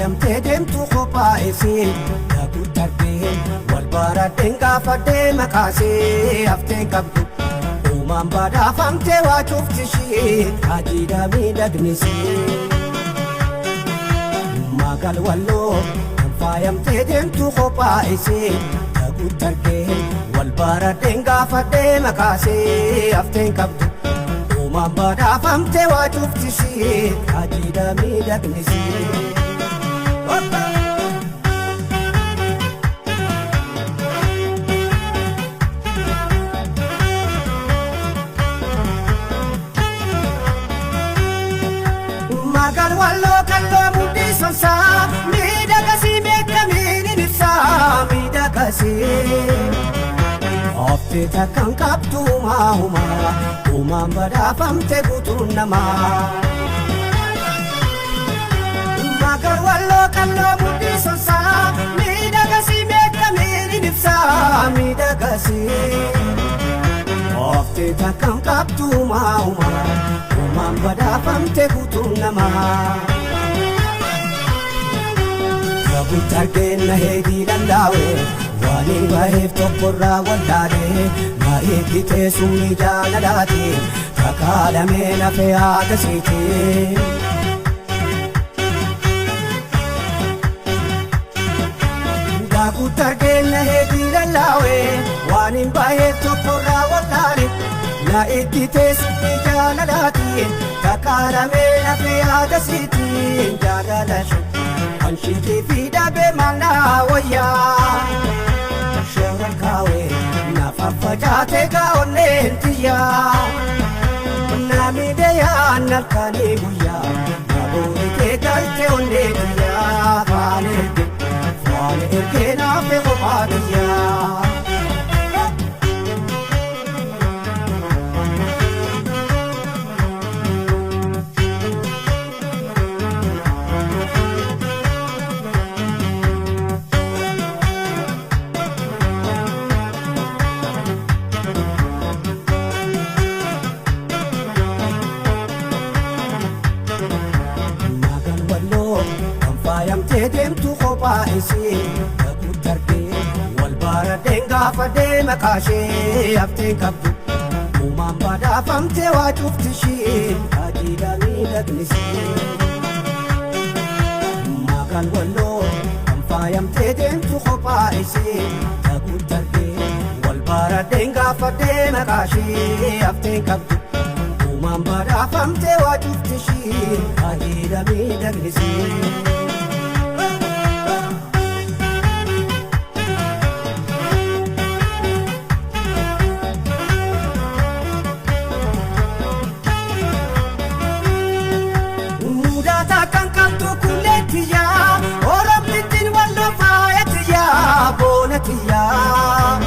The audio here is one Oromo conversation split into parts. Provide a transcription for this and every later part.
Faayamtee deemtu kophaa isii daakuu darbee wal baradheen gaafadhee maqaasee haftee qabdu. Uumaan badhaafamtee waa cufti ishii ajiidha miidhagnisii. Magal walloo kan faayamtee deemtu kophaa isii daakuu darbee wal baradheen gaafadhee maqaasee haftee qabdu. Uumaan badhaafamtee waa cufti ishii ajiidha miidhagnisii. Magal walloo kalloo mudhii sonsaa miidhagasii beekamiin hin ibsaa miidhagasii. Oftee takkan qabdu uumaa uumaa uumaan badhaafamte guutuun namaa. Magal walloo kalloo mudhii sonsaa miidhagasii beekamiin hin ibsaa miidhagasii. Oftee takkan qabdu uumaa uumaa uumaan badhaafamte guutuun namaa. Kabutti argeen na heedii lallaawe waan hin baheef tokkorraa wallaalee na eeggitee summii jaalalaati takaalamee lafee haadha siiti. Daakutti argeen na heedii lallaawe waan hin baheef tokkorraa wallaalee na eeggitee summii jaalalaati takaalamee lafee haadha siiti jaalala shee. Anshiitii fi dhabee maalaa wayyaa shoora kaawee nafa facaatee gaa'onneen tiyyaa Namni halkanii guyyaa namoonni galtee onnee tiyyaa faana ergee faana ergee naaf kophaa tiyyaa. Magal walloo kan faayamtee deemtu kophaa isii kakuu darbee wal baradheen gaafadhee maqaashee haftee qabdu. Uumaan badhaafamtee waa cufti ishii ajiidha miidhagnisii. Magal walloo kan faayamtee deemtu kophaa isii kakuu darbee wal baradheen gaafadhee maqaashee haftee qabdu. Uumaan badhaafamtee waa cufti ishii ajiidha miidhagnisii. Mudata kan qabdu kulleetiyyaa Oromtittiin walloo faayatiyyaa boonatiyyaa.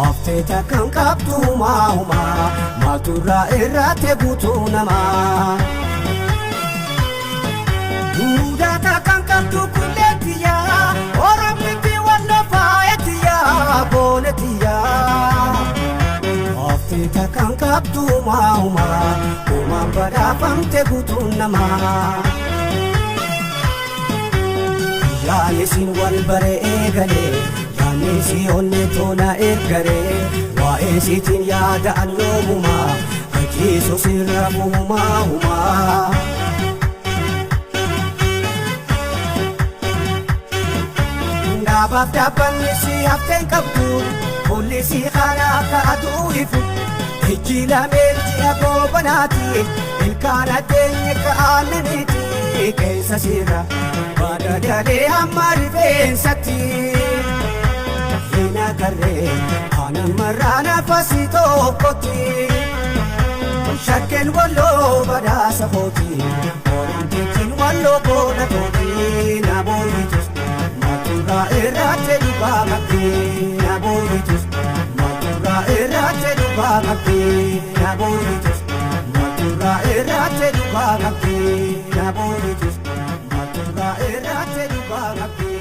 Oftee takkan qabdu uumaa uumaa maalturraa irratti guutuu namaa. Mudata kan qabdu kulleetiyyaa Oromtittiin walloo faayatiyyaa boonatiyyaa. Oftee takkan qabdu uumaa uumaa uumaan badhaafamte guutuun namaa. Yaani isin wal bare eegalee yaani si onne tola ergaree waa'ee sitiin yaada annoomumaa rakiisu sirra buhumaa humaa. Dhaabaaf dhaabbanni si hafteen qabdu fuulli si kana akka aduu ifu ijji lameen ji'a goobanaati ilkaan addeenye ka aannaniiti keessa sirra badadalee hamma rifeensatti. Hin agarree aannan marraa nafasi tokkotti shakkeen walloo badhaasa kooti oromtittiin walloo goona tooti na booritus maturraa irratti dhugaa qabdi na booritus maturraa irratti dhugaa qabdi na booritus maturraa irratti dhugaa qabdi na booritus maturraa irratti dhugaa qabdi.